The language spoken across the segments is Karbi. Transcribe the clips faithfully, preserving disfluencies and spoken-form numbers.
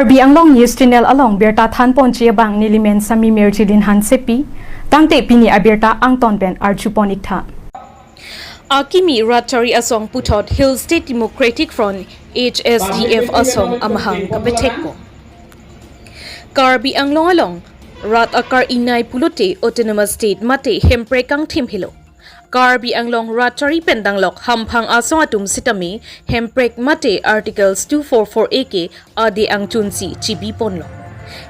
Karbi Anglong News Channel along birta thanponji abang nelimen Sami Mirjilin Hansepi, tangte pini abirta angton pen arjupon iktha. Akimi rat chari asong puthot Hill State Democratic Front, H S D F asong amahang kapethekpo. Karbi Anglong along rat akar-inai pulote Autonomous State mate hemprek kangthim helo. Karbi Anglong rat chari pen danglok hamphang asong atum sitame hemprek mate Articles two four four A ke ade angchunsi chibiponlo.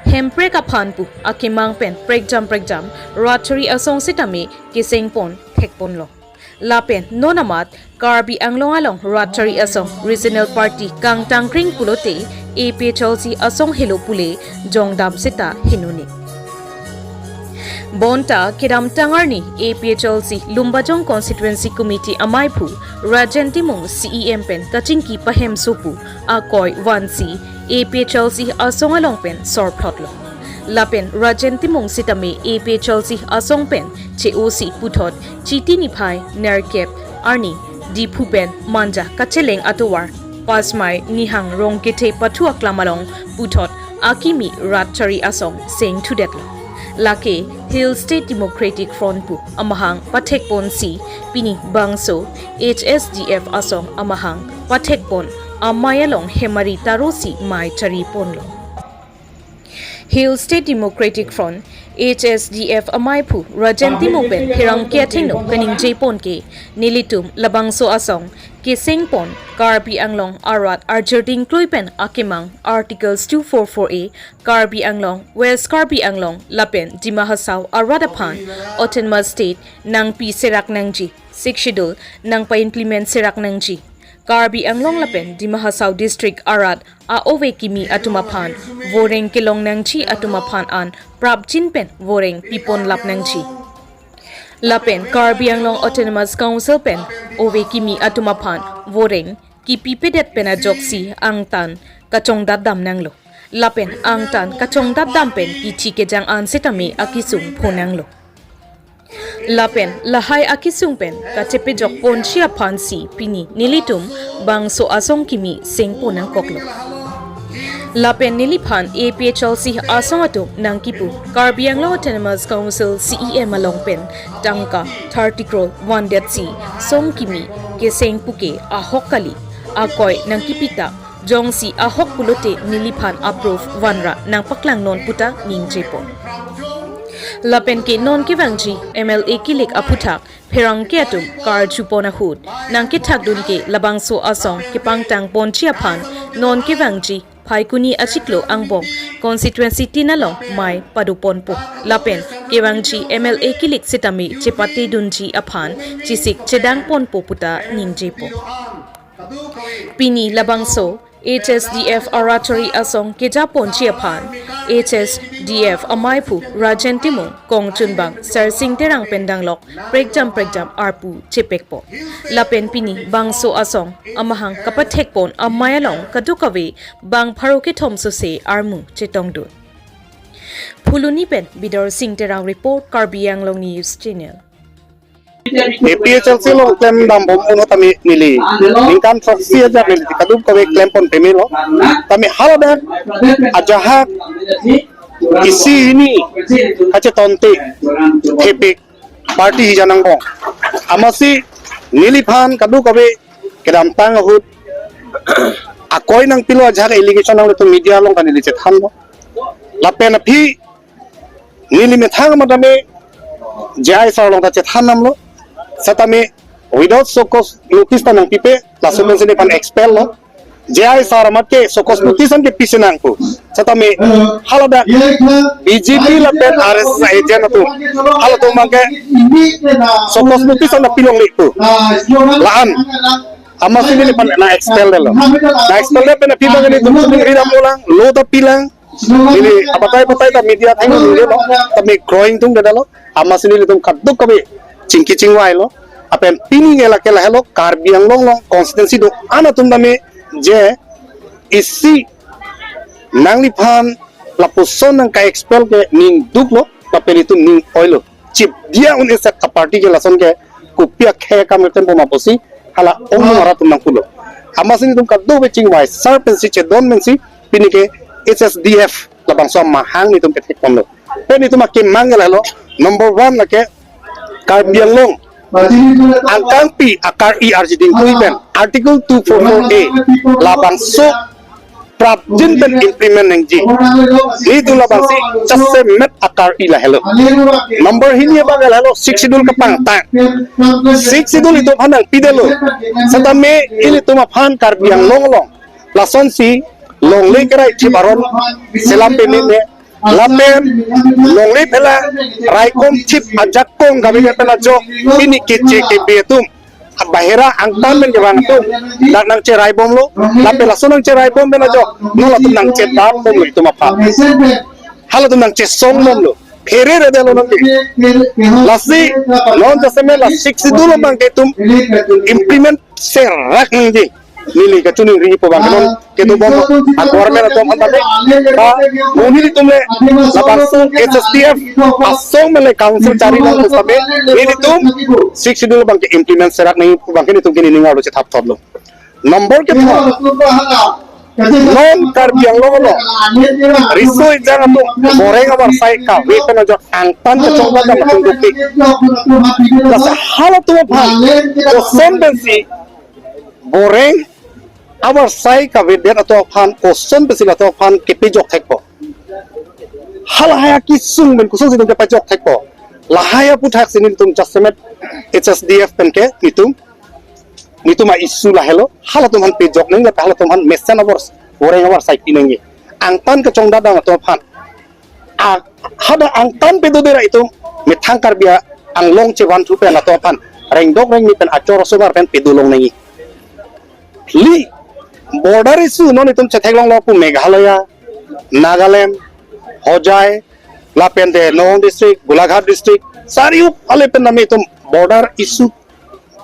Hemprek aphan pu akemang pen prekjam prekjam rat chari asong sitame kesengpon thekponlo. Lapen non amat Karbi Anglong along rat chari asong regional party kangtangkring pulote A P H L C asong helo pule jongdam seta hinuni. Bonta kedamtang arni A P H L C Lumbajong Constituency Committee amaiphu Rajen Timung C E M pen kachingki pahemso pu akoi vansi A P H L C asong along pen sorphlotlo. Lapen Rajen Timung sitame A P H L C asong pen che-osi puthot Chiti niphai nerkep arni Diphu pen Manja kacheleng atovar Pasmai Nihang Rongkethe pathu aklam along puthot akimi rat chari asong sengthudetlo. Lake Hill State Democratic Front pu amahang pathekponsi pini bangso H S D F asong amahang pathekpon amei along hemari tarosi mei chariponlo. Hill State Democratic Front, H S D F amaiphu Rajen Timung pen pherangke athengno kaningjepon ke nelitum labangso asong kesengpon Karbi Anglong arat arjerding klui pen akemang Articles two four four A, Karbi Anglong, West Karbi Anglong lapen Dima Hasao arat aphan Autonomous State nangpi serak nangji, Sixth Schedule nangpa-implement serak nangji. Karbi Anglong lapen Dima Hasao District arat a-ove kimi atum aphan voreng kelong nangji atum aphan an prapjin pen voreng piponlap nangji. Lapen Karbi Anglong Autonomous Council pen ove kimi atum aphan voreng kipipedet pen ajoksi angtan kachongdatdam nanglo. Lapen angtan kachongdatdam pen kithi kejang an sitame akisung phonanglo. Lapen lahai akisung pen kachepejokponji aphansi pini nelitum bangso asong kimi sengpon nangkoklo. Lapen neliphan A P H L C asong atum nangkipu Karbi Anglong Autonomous Council C E M along pen tangka thirty crore vandetsi song kimi keseng puke ahok kali, akoi nangkipita, jongsi ahok pulote neliphan a-proof vanra nangpaklangnon puta ningjepo. Lapen ke non kevangji M L A kilik aphuthak pherangke atum karjupon ahut nangkethakdun ke labangso asong kepangtangponji aphan non kevangji Phaikuni achiklo angbong constituency tin along mei padoponpo. Lapen kevangji M L A kilik sitame chepatedunji aphan chesik chedangponpo puta ningjepo. Pini labangso H S D F arat chari asong kejaponji aphan H S D F amaiphu Rajen Timung, kongchunbang Sarsing Terang pen danglok prekjam prekjam arpu chepekpo. Lapen pini bangso asong amahang kapathekpon amei along kadokave bang pharo kethom sose armu chetongdun. Phuloni pen Bidor Sing Terang report, Karbi Anglong News Channel. A P H L C along klemdambom un tame neli ningkan throksi ajat neli kadokave klempon pemelo. Tame haladak ajahak isi hini kachetonte thepik party hijan angbong. Amatsi neliphan kadokave kedamtang ahut akoi nangpilo ajahak allegation nanglitum media along ta neli chethanlo. Lapen aphi neli methang amat tame J I sir along ta chethan damlo. Setame without show cause notice ta nangpipe, laso pensi nephan expel lo. J I sir amat ke show cause notice an ke pisi nangpo. Setame haladak B J P lapen R S S agent atum halatum abang ke show cause notice an pilongle po. La-an amatsi nephan nang expel detlo. Nang expel det pen aphi abang nelitum ri damlo lang, lo ta pilang. Neli abatai batai ta media athengno ningje lo, tame growing tung detlo. Amatsi nelitum kadokave chingki chingvailo. Lapen pini ke lake lahelo, Karbi Anglong along constituency do-an atum tame je isi nangliphan lapuson nangka-expel ke ning duklo, lapen itum ning oilo. Chip dia un-e set a-party ke lason ke kopi akhei akam keklempom apotsi hala ongdung arat atum nangpulo. Amatsi nelitum kadokave chingvai, sir pensi chedon pensi pini ke H S D F labangso amahang netum pethek ponlo. Pen netum akemang lahelo. Number one lake Karbi Anglong angkangpi akar-i arjiding kui pen Article two four four A labangso prapjin pen implement nangji. Netum labangsi jasemet akar-i lahelo. Number hini abang lahelo Sixth Schedule kapangtang. Sixth Schedule itum aphan nangpidetlo. Setame ilitum aphan Karbi Anglong along lasonsi longle kerai thip aron selam pememe lapen longle phela raikom thip ajakong gabe pen ajok pini keche kebe atum bahera angtan pen kevang atum dak nangcherai bomlo, lapen laso nangcherai bom pen ajok non latum nangchedam bomlo itum aphan. Halatum nangchesong bomlo. Phere re delo nangke. Lasi non jasemet la Sixth Schedule abang ke itum implement serak nangji. Neli kachiningri pu abang ke non kedo bom a-government atum aphan tame. Ba mo nelitum le labangso H S D F asong mele council chari long pu tame nelitum Sixth Schedule abang ke implement serak nangji pu abang ke netum ke nening arlo chethap thotlo. Number kethom, non Karbi Anglong along riso ejang atum boreng avarsai kave pen ajok angtan kachongdat dam atum dopik. Lasi halatum aphan koson pensi boreng avarsai kavedet atum aphan koson pensi latum aphan kepejok thekpo. Halahai akesung pen kosonsi netum kepejok thekpo. Lahai aputhaksi netum jasemet H S D F pen ke netum netum a-issue lahelo, halatum aphan pejok nangji, halatum aphan mesen avar, boreng avarsai pi nangji. Angtan kachongdat dam atum aphan. A, hadak angtan pedodera itum methang Karbi Anglong chevanthu pen atum aphan rengdok rengni pen achor asomar pen pedolong nangji. Phli border issue non itum chetheklonglo pu Meghalaya, Nagaland, Hojai, lapen de Nagaon district, Golaghat district, sariu ale pen nami itum border issue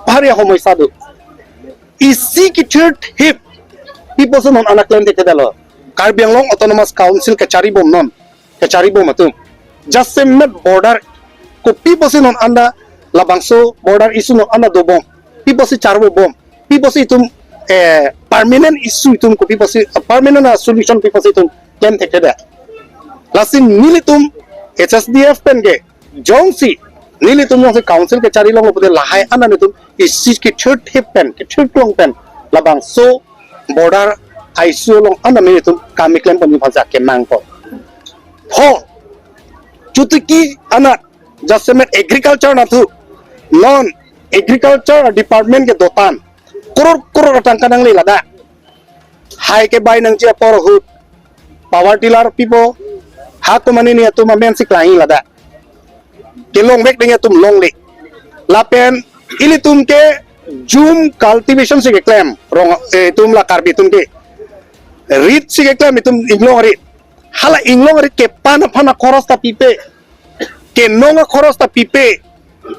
bhari ahomoisa do. Isi kethirthip people si non ana klem thekthedetlo. Karbi Anglong Autonomous Council kachari bom non, kachari bom atum. Jasemet border kopi pusi non anda labangso border issue non anda dobom. Pi pusi charbo bom. Pi pusi itum eh, permanent issue itum kopi pusi, eh, permanent, eh, solution pi pusi itum klem thekthedet. Lasi nelitum H S D F pen ke jongsi nelitum jongsi council kachari longlo pute lahai ana netum isi kethirthip pen, kethirklong pen labangso border issue along ana netum kam keklem ponji aphan si akemang ko. Ho, chotiki anat jasemet agriculture nathu, non agriculture department ke dotan, crore crore atangka nangle ladak. Hai kebai nangji apor ahut power tiller pipo, ha komatne atum amen si klangji ladak. Kelongvek ding atum longle. Lapen ilitum ke jhum cultivation si keklem, rong, eh, itum la Karbi atum ke. Rit si keklem itum inglong arit. Hala inglong arit kepan aphan akhoros ta pipe. Kenong akhoros ta pipe,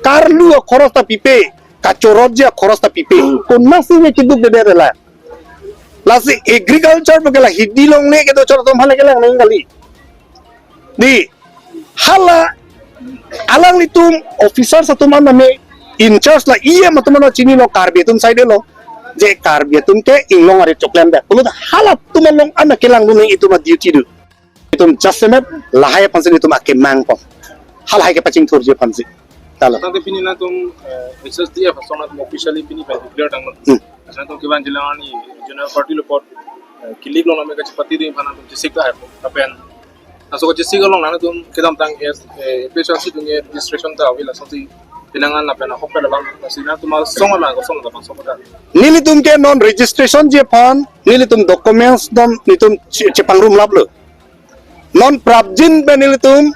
karlu akhoros ta pipe, kachorotji akhoros ta pipe. Konatsi ve keduk dede la. Lasi agriculture pu ke la hidi longle kedo chor atum aphan le kelang nangji kali. Di, hala alanglitum officers atum an name in charge la E M atum an chinilo Karbi atum side lo. Je Karbi atum ke inglong arit choklemdet pulo ta halatum along an kelangdun nangji itum a-duty do. Itum jasemet lahai aphansi itum akemang pon. Halahai kepachingthurji aphansi. Talo. Tangte pini nangtum, eh, H S D F asong nangtum officially pini pen declare tanglo. Hmm. Asong nangtum kevan jilang arni regional party lo apot, eh, kilik long name kachepatiri aphan nangtum chesik ta hai. Lapen laso kachesik along nangtum kedamtang, eh, A P H L C atum ke registration ta ave, lasonsi pinangan lapen ahok pen labang, lasi nangtum asong ma asong labang asong ta. Nelitum ke non registrationji aphan, nelitum documents dom netum che-, chepangrum laplo. Non prapjin pen nelitum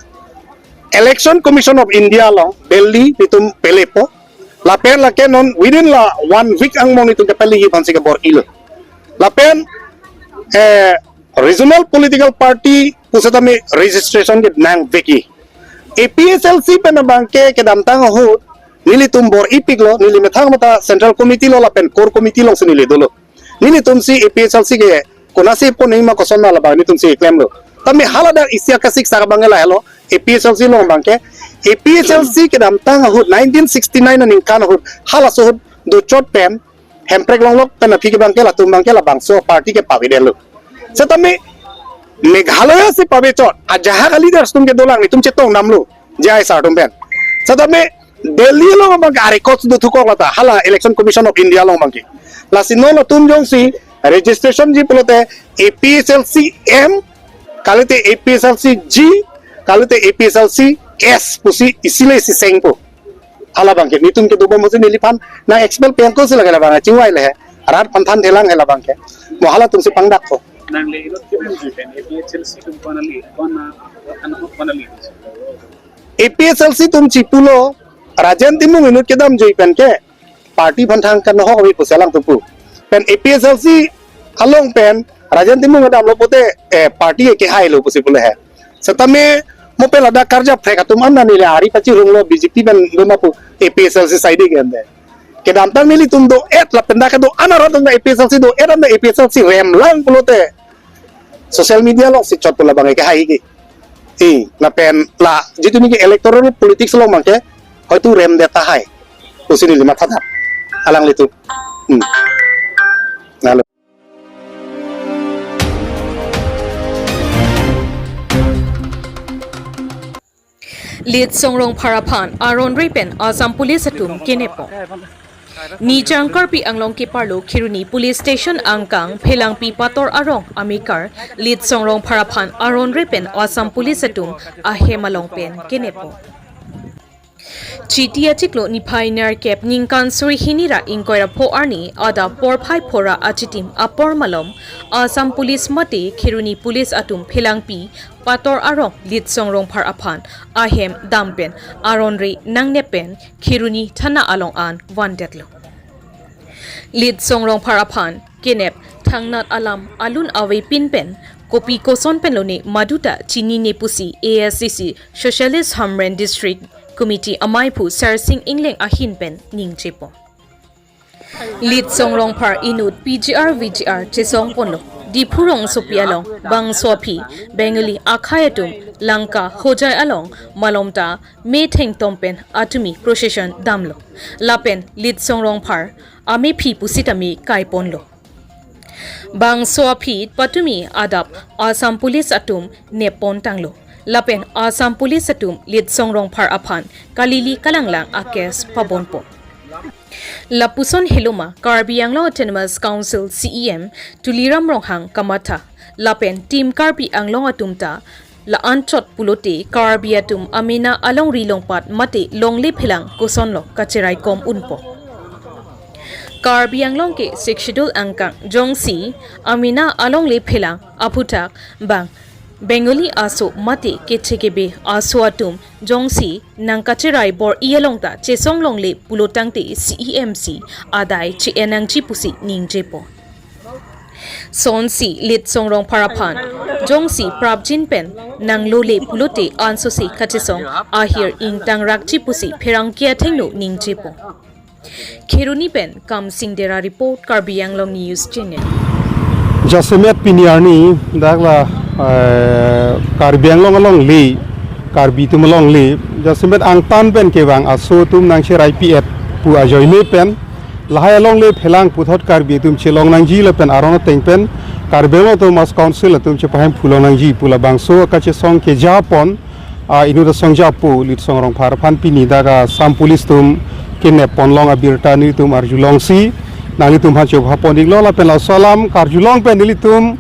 Election Commission of India along Delhi netum pelepo. Lapen lake non within la one week angbong netum kepeleji aphansi kebor-ilo. Lapen, eh, regional political party pusitame registration kenangvekji. A P H L C pen abang ke kedamtang ahut nelitum bor-ipiklo, neli methang mata Central Committee lo lapen Core Committee alongsi neli dolo. Nelitumsi A P H L C ke konatsi pon nangji ma koson ma labang nelitumsi klemlo. Tame haladak isi akasik sak abang ke lahelo, A P H L C along abang ke, A P H L C kedamtang ahut nineteen sixty-nine aningkan ahut halaso ahut dochot pen Hemprek Longlok pen aphi ke abang ke latum abang ke labangso party ke pavedetlo. Setame Meghalaya si pavechot ajahak a-leaders atum kedolang, netum chetong damlo, J I sir atum pen. Setame Delhi along abang ke a-records do thukok lata, hala Election Commission of India along abang ke. Lasi non latum jongsi registration ji pulote A P H L C M, kalite A P H L C G, kalite A P H L C S pusi isi le isi sengpo. Hala abang ke netum kedobom pusi neliphan nang-expel pen ako si lake labang chingvai le he. Rat aphan than thelang he labang ke. Mo halatum si pangdakpo. Nangle inut kedam ji pen A P H L C atum kona le, kona, kona, kona le. A P H L C atum chipulo, Rajen Timung inut kedam ji pen ke party aphan thang kanohok ave pusi alangtum pu. Pen A P H L C along pen Rajen Timung kedamlo pulote, eh, party ke hailo pusi pu le he. Setame mo pen ladak karjaphrek atum an neli ari pachirunglo, B J P pen do ma pu, A P H L C side ke ande. Kedamtang nelitum do-et lapen dak kedo-an arat atum A P H L C do-et an A P H L C rem lang pulote social media along si chot pu labang ke hai ke. I, lapen la, jitu neli ke electoral politics along abang ke, hoitu remdet tahai pusi neli matha dam. Alanglitum. Hmm. Lalo. Litsong Rongphar aphan aron ri pen Assam Police atum keneppo. Nijang Karbi Anglong keparlo Kheroni Police Station angkang Phelangpi Pator arong amekar Litsong Rongphar aphan aron ri pen Assam Police atum ahem along pen keneppo. Chiti achiklo niphai nerkep ningkan suri hini ra ingkoi ra pho arni adap porphai phora achitim apor malom Assam Police mate Kheroni Police atum Phelangpi Pator arong Litsong Rongphar aphan ahem dam pen aron ri nangnep pen Kheroni thana along an vandetlo. Litsong Rongphar aphan kenep thangnat alam alun avepin pen kopi koson pen lone maduta chinine pusi A S D C Socialist Hamren District Committee amaiphu Sarsing Engleng ahin pen ningjepo. Litsong Rongphar inut P G R V G R chesong ponlo. Diphu rongsopi along bangso aphi Bengali akhai atum Lanka Hojai along malomta metheng tom pen atumi procession damlo. Lapen Litsong Rongphar amephi pusitame kai ponlo. Bangso aphi patumi adap Assam Police atum nep pon tanglo. Lapen Assam Police atum Litsong Rongphar aphan kalili kalanglang a-case pabonpo. Lapuson heloma Karbi Anglong Autonomous Council C E M Tuliram Ronghang kamatha lapen Team Karbi Anglong atum ta la-anchot pulote Karbi atum amena alongri longpat mate longle phelang kosonlo kacheraikom unpo. Karbi Anglong ke Sixth Schedule angkang jongsi amena alongle phelang aphuthak bang Bengali aso mate kethekebe aso atum jongsi nangkacherai bor-i along ta chesong longle pulotangte C E M si adai che-en nangji pusi ningjepo. Sonsi Litsong Rongphar aphan jongsi prapjin pen nanglole pulote ansosi kachesong ahir ingtang rakji pusi pherangke athengno ningjepo. Kheroni pen Kamsing Dera report, Karbi Anglong News Channel. Jasemet pini arni dak la, eh, Karbi Anglong alongle, Karbi atum alongle, jasemet angtan pen kevang aso atum nangcheraipi-et pu ajoine pen lahai alongle phelang puthot Karbi atum chelong nangji lapen aron ateng pen Karbi Anglong Autonomous Council atum chepahemphu long nangji pu labangso kachesong keja pon, ah, inut asong japo Litsong Rongphar aphan pini dak Assam Police atum kenep ponlong abirta nelitum arjulongsi nanglitum aphan chepha pon-iklo lapen laso alam karjulong pen nelitum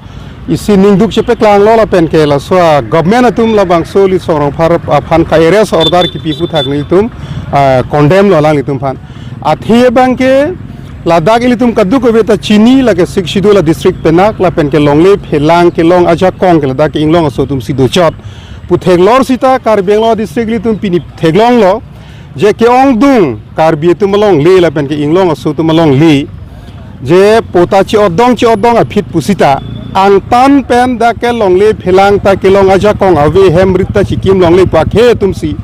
isi ningduk chepaklanglo lapen ke laso a-government atum labangso Litsong Rongphar aphan ka-arrest order kipi aphuthak nelitum, ah, condemn lo alanglitum aphan. Athe abang ke ladak ilitum kadokave ta chini lake Sixth Schedule a-district pen ak lapen ke longle phelang kelong ajakong ke ladak ke inglong aso atum si dochot pu theklong sita Karbi Anglong district ilitum pini theklonglo je ke-ongdung Karbi atum alongle lapen ke inglong aso atum alongle je patta che-otdong che-otdong aphi pusita angtan pen dak ke longle phelang ta kelong ajakong ave, hem rit ta chikim longle pu akhei atum si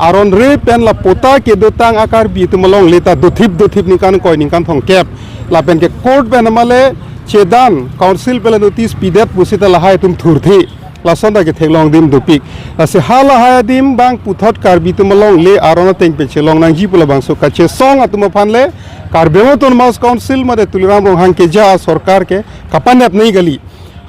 aron ri pen la patta kedotang a-Karbi atum alongle ta dothip dothip ningkan ingkoi ningkan thomkep lapen ke court pen amale chedan council pen la notice pidet pusita lahai atum thurthe. Lason ta ketheklong adim dopik. Lasi halahai adim bang puthot Karbi atum alongle aron ateng pen chelong nangji pu labangso kachesong atum aphan le Karbi Anglong Autonomous Council mate Tuliram Ronghang keja sorkar ke kapanep nai kali.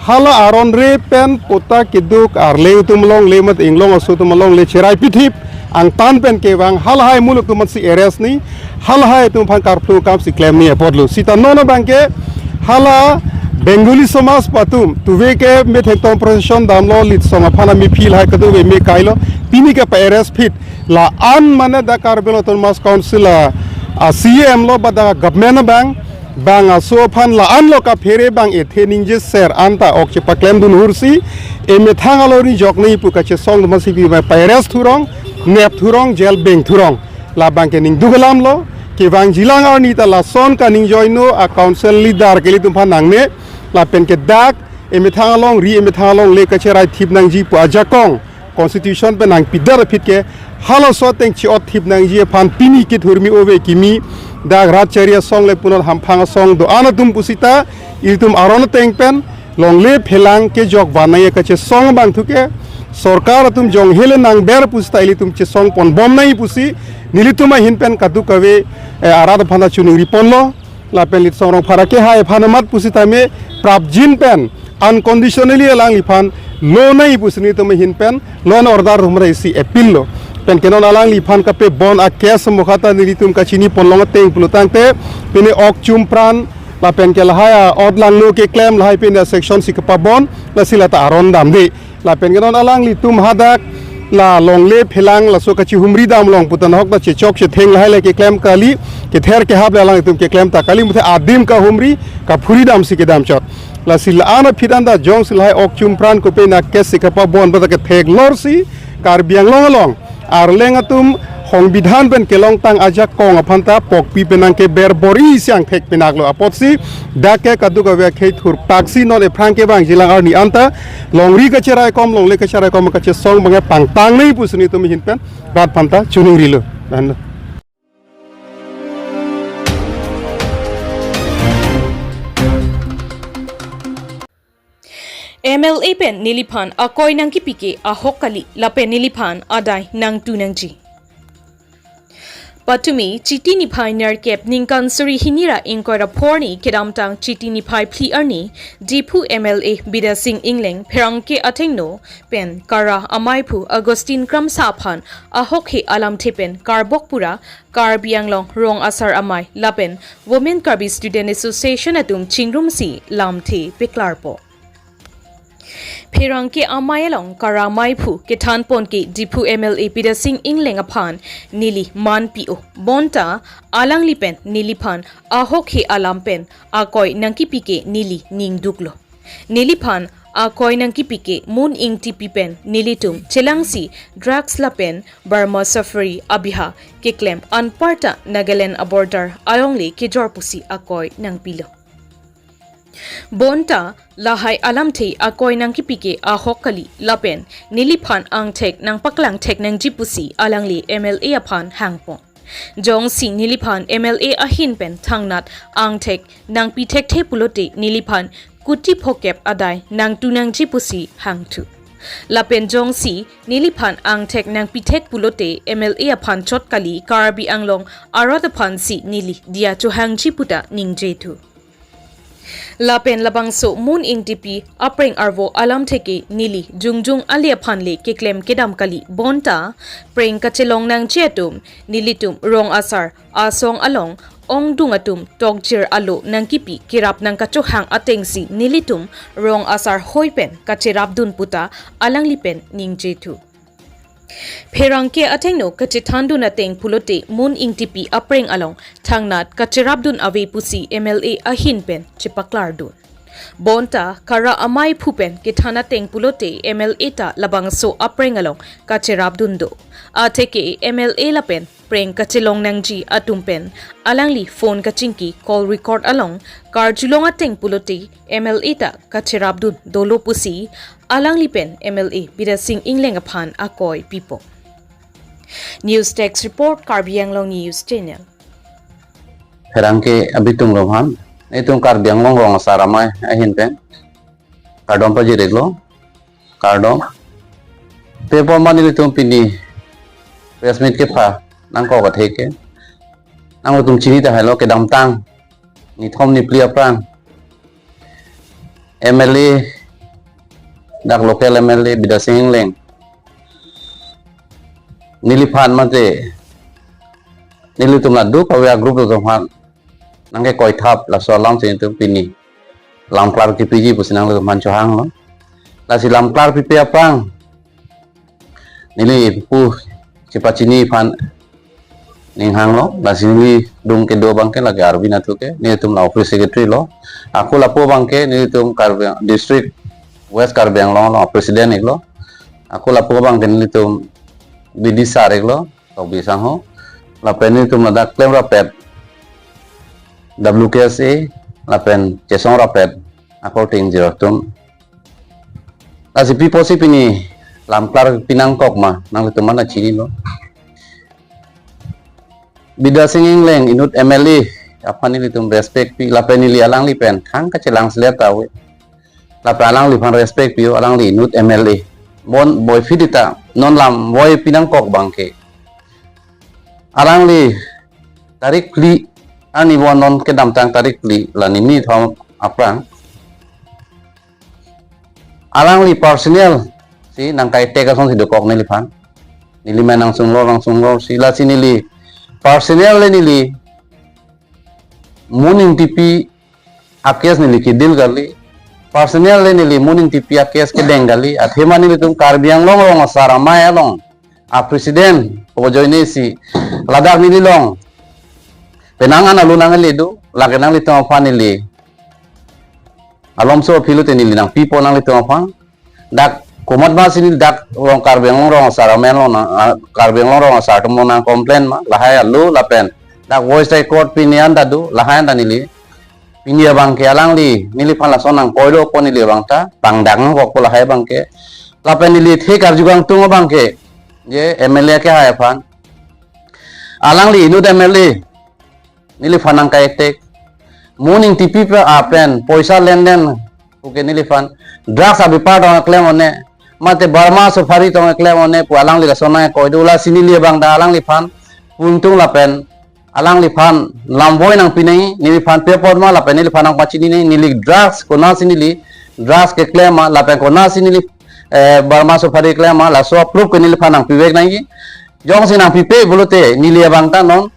Hala aron re pen pota keduk arleng atum along le mat inglong aso atum along le cherai pithip angtan pen kevang halahai muluk atum si arrest ni halahai atum aphan karplu kam si klem ni apotlo. Sita non abangke hala Bengali somaj atum tuve ke methek tong procession damlo, litsong aphan ami phil hai kadu ve me kailo, pini ke pa arrest phit la an mane dak Karbi Anglong Autonomous Council a, a C E M lo ba dak government abang bang aso aphan la-an lo kaphere bang ethe ningje ser anta ok chepaklem dun hursi emethang alori jok ni pu kachesong atum si pi ba pa arrest thurong, nep thurong, jail beng thurong. Labangke ning duk alam lo, kevang jilang arni ta lason kaning joino a council leader ke ilitum aphan nangne, lapen ke dak emethang along ri emethang along le kacherai thip nangji pu ajakong constitution pen nangpidet aphi ke halaso ateng chi-ot thip nangji aphan pini kethurmi ove kimi dak rat chari asong le punot hamphang asong do-an atum pusita ilitum aron ateng pen longle phelang kejok vanai kachesong abang thu ke sorkar atum jong hele nangber pusita ilitum chesong pon bom nai pusi nelitum ahin pen kaduk kave, eh, arat aphan ta choningri ponlo. Lapen litsong rong phara ke hai aphan amat pusitame prapjin pen unconditionally alangliphan lo nai pusi nelitum ahin pen law and order humra isi appeal lo. Pen ke non alangliphan kape bond a case mokha ta nelitum kachini ponlong ateng pulo tangte pine ok chumpran lapen ke lahai a-ot langno keklem lahai pine section si kepabon lasi lata aron damde. Lapen ke non alanglitum hadak la longle phelang laso kachihumri damlong putan hok ta chechok chetheng lahai le keklem kali, kether kehap le alanglitum keklem ta kali, muthe adim kahumri kaphuri damsi kedam chot. Lasi la-an aphi anta jongsi lahai ok chumpran kope na case si kepabon ba ta kethek lorsi Karbi Anglong along arleng atum hongbidhan pen kelongtang ajakong aphan ta pokpi penang ke ber bor-i si angthek penaklo apotsi dak ke kaduk kave akhei thurpaksi non ephrang kevang jilang arni anta longri kacherai kom longle kacherai kom kachesong abangke pangtang nai pusi nelitum ahin pen rat aphan ta choningrilo. Dhanlo. M L A pen neliphan akoi nangkepi ke ahok kali lapen neliphan adai nangtu nangji. Patumi Chiti niphai nerkep ningkan suri hini ra ingkoi ra phor arni kedamtang Chiti niphai phli arni Diphu M L A Bidya Sing Engleng pherangke athengno pen Kara amaiphu Augustine Kramsa aphan ahokhe alamthe pen karbok pura Karbi Anglong Rong Asar Amei lapen Women Karbi Student Association atum chingrumsi lamthe peklarpo. Pherangke amei along Kara amaiphu kethan pon ke Diphu M L A Bidya Sing Engleng aphan neli manpi-o. Bonta alangli pen neliphan ahokhe alam pen akoi nangkepi ke neli ningduklo. Neliphan akoi nangkepi ke Moon Ingtipi pen nelitum chelangsi drugs lapen Burma Safari abiha keklem anparta Nagaland a-border alongle kejor pusi akoi nangpilo. Bonta lahai alamthe akoi nangkepi ke ahok kali lapen neliphan angthek nangpaklang thek nangji pusi alangli M L A aphan hangpon. Jongsi neliphan M L A ahin pen thangnat angthek nangpi thekthe pulote neliphan kuti phokep adai nangtu nangji pusi hangthu. Lapen jongsi neliphan angthek nangpi thek pulote M L A aphan chot kali Karbi Anglong arat aphansi neli diya chohangji puta ningjethu. Lapen labangso Moon Ingtipi apreng arvo alamthe ke neli jongjong ale aphan le keklem kedam kali bonta preng kachelong nangji atum nelitum Rong Asar asong along ongdung atum tokjir alo nangkepi kerap nangkachohang atengsi nelitum Rong Asar hoi pen kacherapdun puta alangli pen ningjethu. Pherangke athengno kachethandun ateng pulote Moon Ingtipi apreng along thangnat kacherapdun ave pusi M L A ahin pen chepaklardun. Bonta Kara amaiphu pen kethan ateng pulote M L A ta labangso apreng along kacherapdun do. Atheke M L A lapen preng kachelong nangji atum pen alangli phone kachingki call record along karjulong ateng pulote M L A ta kacherapdun dolo pusi alangli pen M L A Bidya Sing Engleng aphan akoi pipo. News Desk Report, Karbi Anglong News Channel. Pherangke abitung romhan, itum Karbi Anglong Rong Asar Amei ahin pen kardom pajir-iklo, kardom. Paper mani itum pini press meet kepha nangkok atheke nangtum chini tahai lo, kedamtang nithom niphli aphrang M L A dak local M L A Bidya Sing Engleng, neliphan mate nelitum la duk awe a-group atum aphan nangkekoithap laso alam si nelitum pini lamklar kipiji pusi nanglitum aphan chohanglo. Lasi lamklar pipe aphrang neli pu chepachini aphan ning hanglo, lasi neli dung kedo abangke lake Arvin Atu ke, nelitum la office secretary lo. Ako lapu abangke nelitum Karbi District West Karbi Anglong lo, president iklo. Ako lapu abangke nelitum B D sir iklo, Tokbi Sangho. Lapen nelitum ladak klem rapet W K S A, lapen chesong rapet ako ting jir atum. Lasi pi apotsi pini lamklar pinangkok ma, nanglitum mana chinilo. Bidya Sing Engleng inut M L A aphan nelitum respect pi, lapen neli alangli pen thang kachelang selet ta awe. Lapen alangliphan respect pi-o, alangli inut M L A. Bon boi phit ta non lam boi pinangkok abangke, alangli tarik phli arni bon non kedamtang tarik phli la nini thom aphrang alangli personal si nangkai-tek ason si dokok neliphan. Neli men nangsunglor nangsunglor si, lasi neli personal le neli Moon Engtipi a-case neli ke-deal kali. Personal le neli Moon Engtipi a-case kedeng kali. Athema nelitum Karbi Anglong Rong Asar Amei along a-president ojoine si ladak neli long penang an alo nangkele do, lake nanglitum aphan neli alomso aphi lote neli nangpipo nanglitum aphan. Dak komat ma si neli dak rong Karbi Anglong Rong Asar Amei along nang, ah, Karbi Anglong Rong Asar atum along nang-complain ma, lahai alo lapen dak voice record pini an ta do, lahai an ta neli. Pini abangke alangli neliphan lason nangkoilo ko neli abang ta pangdang kok ko lahai abangke. Lapen neli thik arju kangtung abangke, je M L A kehai aphan, alangli inut M L A, neliphan nangkai-tek. Moon Engtipi pen poisa lenden puke neliphan drugs abepar tong keklem one, mate Burma supari tong keklem one pu alangli lason nangkoi do, lasi neli abang ta alangliphan pu ingtung lapen alangliphan lam boi nangpi nangji, neliphan pi apot ma lapen neliphan nangpachini nangji, neli drugs konatsi neli drugs keklem ma lapen konatsi neli, eh, Burma supari keklem ma, laso a-proof ke neliphan nangpivek nangji. Jongsi nangpipe pulote neli abang ta non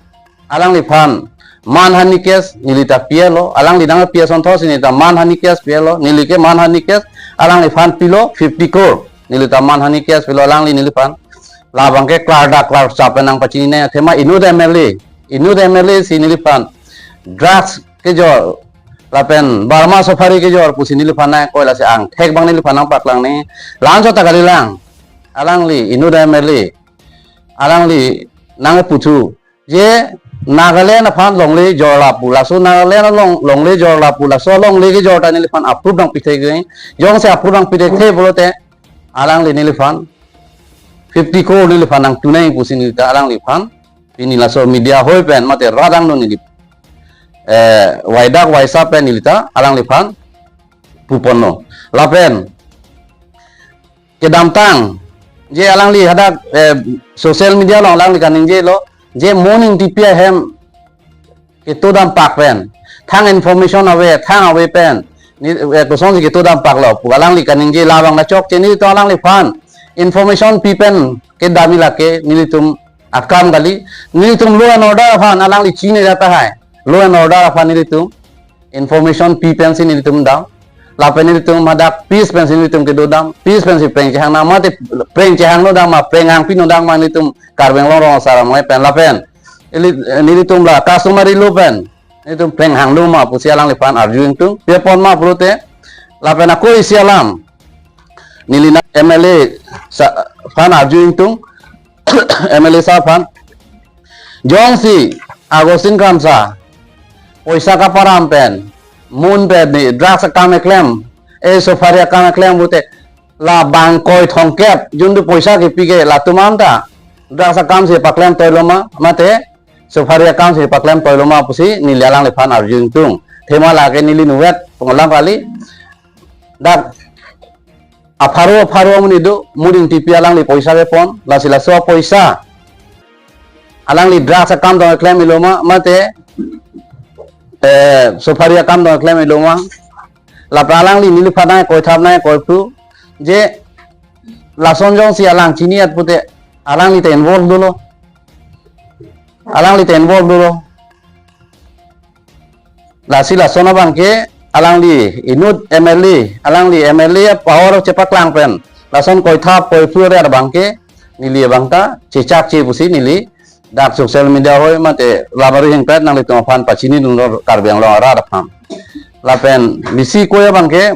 alangliphan manhani case neli ta pi-etlo, alangli nangpi asonthotsi neli ta manhani case pi-etlo, neli ke manhani case alangliphan pilo fifty crore, neli ta manhani case pilo alangli neliphan. Labangke klardak klarchap pen nangpachini nangji, athema inut M L A, inut M L A si neliphan drugs kejor lapen Burma supari kejor pusi neliphan nangkoi, lasi angthek abang neliphan nangpaklang nangji. La-anchot ta kalilang, alangli inut M L A, alangli nangputhu je Nagaland aphan longle jorla pu, laso Nagaland along longle jorla pu, laso longle kejor ta neliphan a-proof nangpithek nangji. Jongsi a-proof nangpithek the pulote alangli neliphan fifty crore neliphan nangtu nangji pusi neli ta alangliphan pini laso media ahoi pen mate rat angno neli, eh, waidak waisa pen neli ta alangliphan puponlo. Lapen kedamtang je alangli hadak, eh, social media along alangli kaningjelo, je Moon Engtipi ahem keto dampak pen thang information ave, thang ave pen ni, eh, kosonsi keto dampaklo pu alangli kaningje, labang ta chokche, nelitum alangliphan information pi pen kedam-i lake nelitum akam kali. Nelitum law and order aphan alangli chini jata hai, law and order aphan nelitum information pi pensi nelitum dam. Lapen nelitum hadak peace pensi nelitum kedo dam, peace pensi preng chehang nang ma, te preng chehang no dam ma, preng hangpi no dam ma nelitum Karbi Anglong Rong Asar Amei pen, lapen ili, nelitum la customary law pen nelitum preng hanglo ma pusi alangliphan arju ingtung. Pi apot ma pulote, lapen ako isi alam neli na M L A sa aphan arju ingtung, M L A sir aphan. Jongsi Augustine Kramsa poisa kaparam pen, Moon pen ni drugs akam keklem, eh, supari akam keklem pulote, labang koi thomkep jun do poisa kepi ke latum an ta drugs akam si paklem toilo ma, mate supari akam si paklem toilo ma pusi neli alangliphan arju ingtung. Athema lake neli nuvet panglam kali. Dak apharo apharo amonit do, Moon Engtipi alangli poisa kepon, lasi laso poisa alangli drugs akam tong keklem-ilo ma, mate, eh, supari akam tong keklem-ilo ma. Lapen alangli neliphan nangkoithap nangkoiphu, je lason jongsi alang chini-et pute alangli ta involve dolo. Alangli ta involve dolo. Lasi lason abangke alangli inut M L A, alangli M L A power chepaklang pen lason koithap koiphu rer abangke neli abang ta chechakche pusi neli dak social media hoi mate labari hingpet nanglitum aphan pachinidun lo Karbi Anglong arat aphan. Lapen bisi koi abangke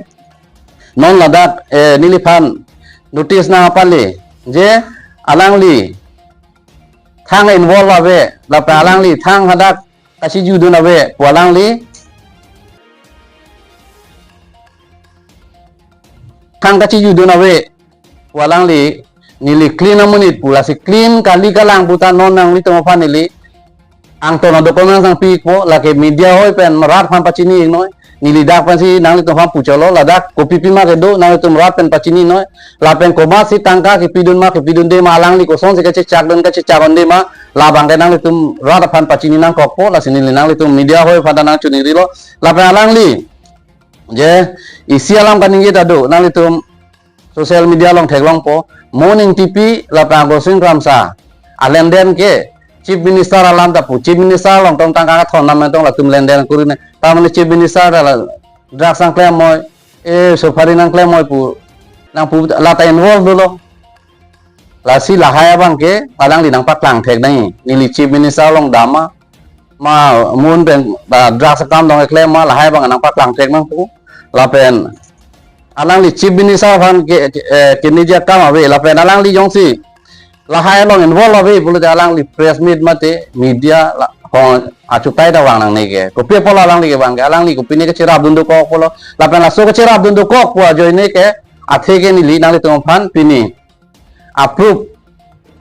non ladak, eh, neliphan notice nangpale je alangli thang involve ave, lapen alangli thang hadak kachijudun ave pu alangli, thang kachijudun ave pu alangli, neli clean amonit pu, lasi clean kali kalang puta non nanglitum aphan neli angton a-documents nangpipo, lake media hoi pen rat aphan pachini-iknoi. Neli dak pensi nanglitum aphan puchotlo, ladak kopi pima kedo nanglitum rat pen pachini-iknoi. Lapen komatsi tangka kepidun ma kepidunde ma, alangli kosonsi kachechakdun kachechak-unde ma, labangke nanglitum rat aphan pachini nangkokpo, lasi neli nanglitum media hoi aphan ta nangchoningri lo. Lapen alangli je isi alam kaningje ta do, nanglitum social media along theklongpo, Moon Engtipi lapen Agosing Kramsa alenden ke Chief Minister alam ta pu, Chief Minister along tong tangka kathon nam tong latum lenden kuri ne. Ta mane Chief Minister ta la drugs nangklem moi, eh, supari nangklem moi pu, nangpu la ta involve dolo. Lasi lahai abangke alangli nangpaklang thek nangji. Neli Chief Minister along dam ma, ma Moon pen, ba, drugs akam dong keklem ma, lahai abang nangpaklang thek nangpo. Lapen alangli Chief Minister aphan ke, ke, eh, keningje akam ave, lapen alangli jongsi lahai along involve ave pulote alangli press meet mate media la, hong achutai ta vang nangne ke. Kopi apotlo alangli kevang ke, alangli kopine kacherapdun dokok pulo. Lapen laso kacherapdun dokok pu ajoine ke athe ke neli nanglitum aphan pini a-proof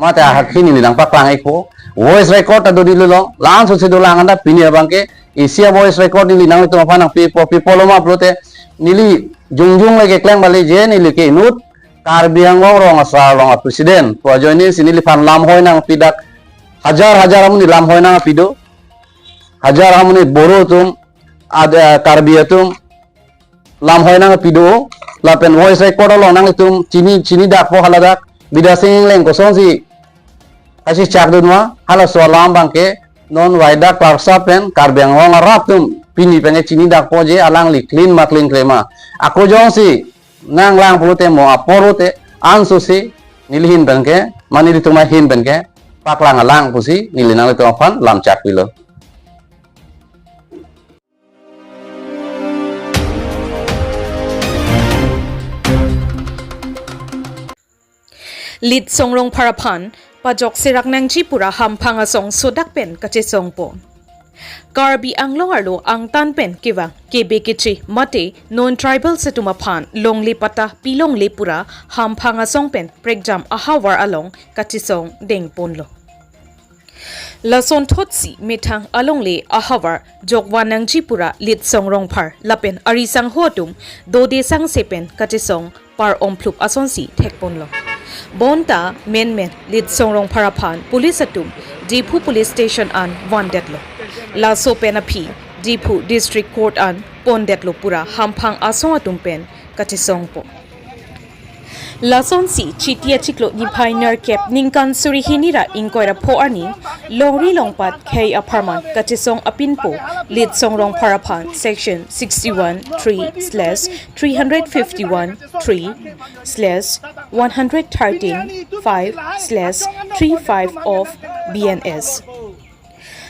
mate ahakhi neli nangpaklang-ikpo. Voice record ta do neli along, la-an sose dolang anta pini abangke isi a-voice record neli nanglitum aphan nangpipo, pi apotlo ma pulote neli jongjong le keklem bali je neli ke inut Karbi Anglong Rong Asar along a-president pu ajoine si neliphan lamhoi nangpi dak hajar hajar amonit lamhoi nangpi do. Hajar amonit Boro atum, ad, eh, Karbi atum lamhoi nangpi do. Lapen voice record along nanglitum chini, chini dakpo haladak Bidya Sing Engleng kosonsi kachechakdun ma, halaso alam abangke non Wida Klarksa pen Karbi Anglong arat atum pini pen ke chini dakpo je alangli clean ma clean kre ma. Ako jongsi nanglang pulote mo apor pulote ansose neli ahin pen ke, mane nelitum ahin pen ke paklang alang pusi neli nanglitum aphan lamchak pilo. Litsong Rongphar aphan pajok serak nangji pura hamphang asong sodak pen kachesongpo. Karbi Anglong arlo angtan pen kevang kebe keche mate non-tribals atum aphan longle patta pilongle pura hamphang asong pen prekjam ahavar along kachesong dengponlo. Lasonthotsi methang alongle ahavar jokvan nangji pura Litsong Rongphar lapen ari sangho atum dode sangse pen kachesong par-omplup asonsi thekponlo. Bonta menmen Litsong Rongphar aphan police atum Diphu Police Station an vandetlo. Laso pen aphi Diphu District Court an pondetlo pura hamphang asong atum pen kachesongpo. Lasonsi Chiti achiklo niphai nerkep ningkan suri hini ra ingkoi ra pho arni longri longpat khei apharman kachesong apinpo Litsong Rongphar aphan section sixty-one three slash three hundred fifty-one three slash one hundred thirteen five slash three five of B N S.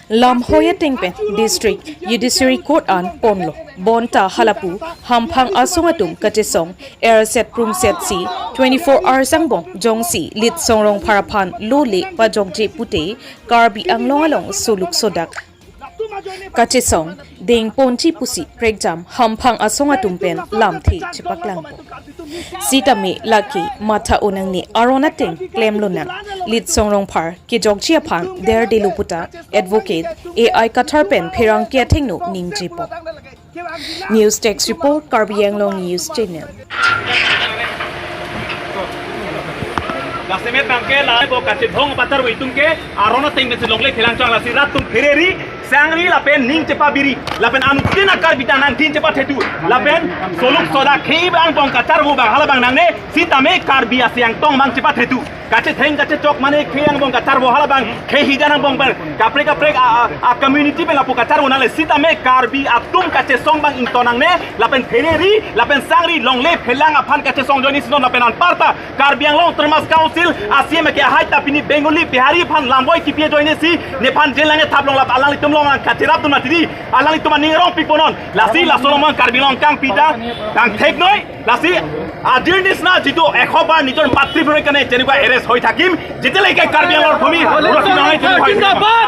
Lamhoi ateng pen District Judiciary Court an ponlo. Bonta halapu hamphang asong atum kachesong erset prumsetsi twenty-four hours angbong jongsi Litsong Rongphar aphan lole pajokje pute Karbi Anglong along soluk sodak kachesong dengponji pusi prekjam hamphang asong atum pen lamthe chepaklangpo. Sitame lake matha-o nangne aron ateng klemlonang. Litsong Rongphar kejokji aphan derdelo puta Advocate A I Kathar pen pherangke athengno ningjepo. News Desk Report, Karbi Anglong News Channel. Lasemet nangke la bo kachethong patar witung ke aron ateng ke longle phelang chang lasi rat atum phereri Sangri lapen ning chepabiri, lapen anuttin a-Karbi ta nangthin chepathetu, lapen soluk soda khei angbong kacharvo abang halabang nangne, sitame Karbi asai angtong abang chepathetu. Kachetheng kachechok mane khei angbong kacharvo halabang, khei hijan angbong pen, kaprek kaprek a, a, a community pen lapu kacharvo nangne, sitame Karbi atum kachesong abang ington nangne, lapen phereri, lapen sangri longle phelang aphan kachesong ajoine si non lapen anparta Karbi Anglong Autonomous Council a-C E M ke ahai ta pini Bengali Bihari aphan lamvoi kipi ajoine si nephan jail nangne thap longlap alanglitum along kacherap dun mati di, alanglitum aning rong pikpo non. Lasi laso along abang Karbi Anglong kangpi ta kangthek noi. Lasi ajir nisna jitu ekhobar nijor matri bhumi karone jeneba arrest hoi thakim, jiteleke Karbi Anglong bhumi, Karbi Anglong bhumi. Zindabad!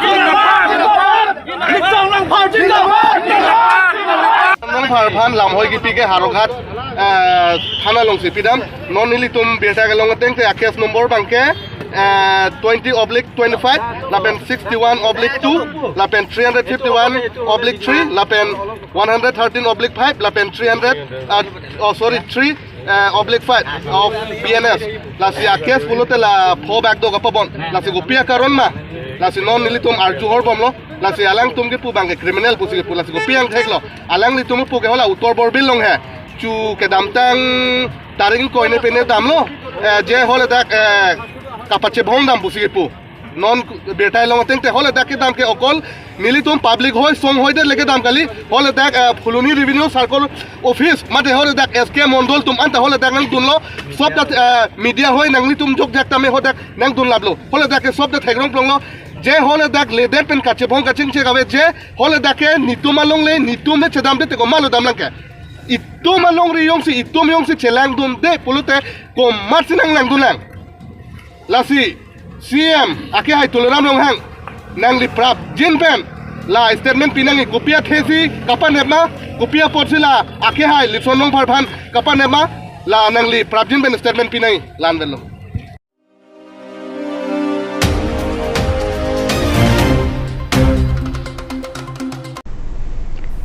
Zindabad! Zindabad! Zindabad! Langpar aphan lamvoi kipi ke Howraghat, eh, thana alongsi pidam. Non nelitum birta kelong ateng te a-case number abang ke, eh, twenty oblique twenty-five, lapen sixty-one oblique two, lapen three hundred fifty-one oblique three, lapen one hundred thirteen oblique five, lapen three hundred, uh, oh, sorry, three, uh, oblique five of B N S. Lasi a-case pulote la pho bak do kapabon. Lasi kopi akaron ma? Lasi non nelitum arju horbomlo. Lasi alangtum kipu abang ke criminal pusi kipu. Lasi kopi angthek lo? Alanglitum kipu ke hala Uttor Borbil along he. Chu kedamtang tarik ingkoi ne pene damlo. Eh, je haladak, eh, kapachebhong dam pusi kipu. Non birta kelong ateng te haladak kedam ke okol nelitum public hoi song hoi det le kedam kali, haladak, eh, Phuloni Revenue Circle Office mate haladak S K Mondol atum anta haladak nangdunlo, sob ta, eh, media hoi nanglitum jokjak tame haladak nangdunlaplo, haladak ke sob ta thekrong plonglo, je haladak ledet pen kachebhong kachingche kave je haladak ke netum along le netum le chedamde te komatlo damlang ke, itum alongri jongsi itum jongsi chelangdunde pulote komatsi nanglangdunlang. Lasi C M akehai Tuliram Ronghang, nangli prapjin pen la statement pinangji, kopi athesi kapanep ma, kopi apotsi la akehai Lipson Rongphar aphan kapanep ma, la nangli prapjin pen statement pinangji, la-an avelo.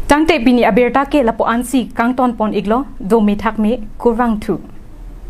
Tangte pini abirta ke lapu ansi kangtonpon iklo, dome thakme, kurvangthu.